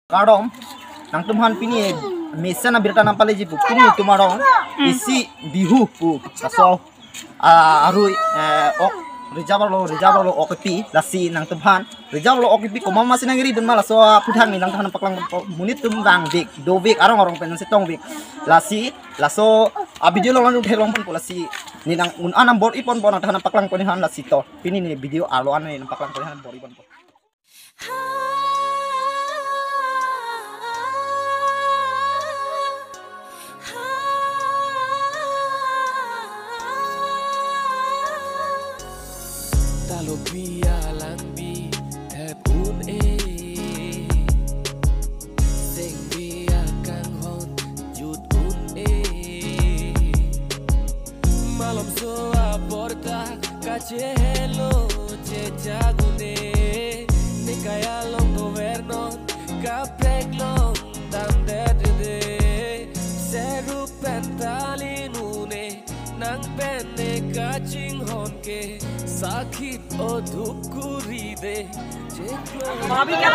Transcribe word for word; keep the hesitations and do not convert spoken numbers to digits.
Kardom, nangtumphan pini mesen abirta nangpaleji pu. Pini itum arong isi Bihu pu. Laso, ah, arui, eh, ok reserve arlo, reserve arlo ok kepi, lasi nangtumphan reserve arlo ok kepi komat masi nangridun ma, laso aphuthak ne nangtumphan nangpaklang, monit atum vangvek, dovek, arong arong pen si tongvek. Lasi laso a-video along nangtheklong ponpo, lasi ne nang un-an nang bor-i ponpo, nangtumphan nangpaklang pon han, lasi to. Pini ne video arlo an ne nangpaklang pon han, bor-i ponpo. Talopi alangpi thep un-e, sengpi akanghon jut un-e. Malomso aporta kachehelo chechak un-e, ne kaya along tovernon kaprek along damdetde. Serup pen talin un-e, nang pen ne kachinghon ke, sakhi o dukuri de. Bon hedi ka.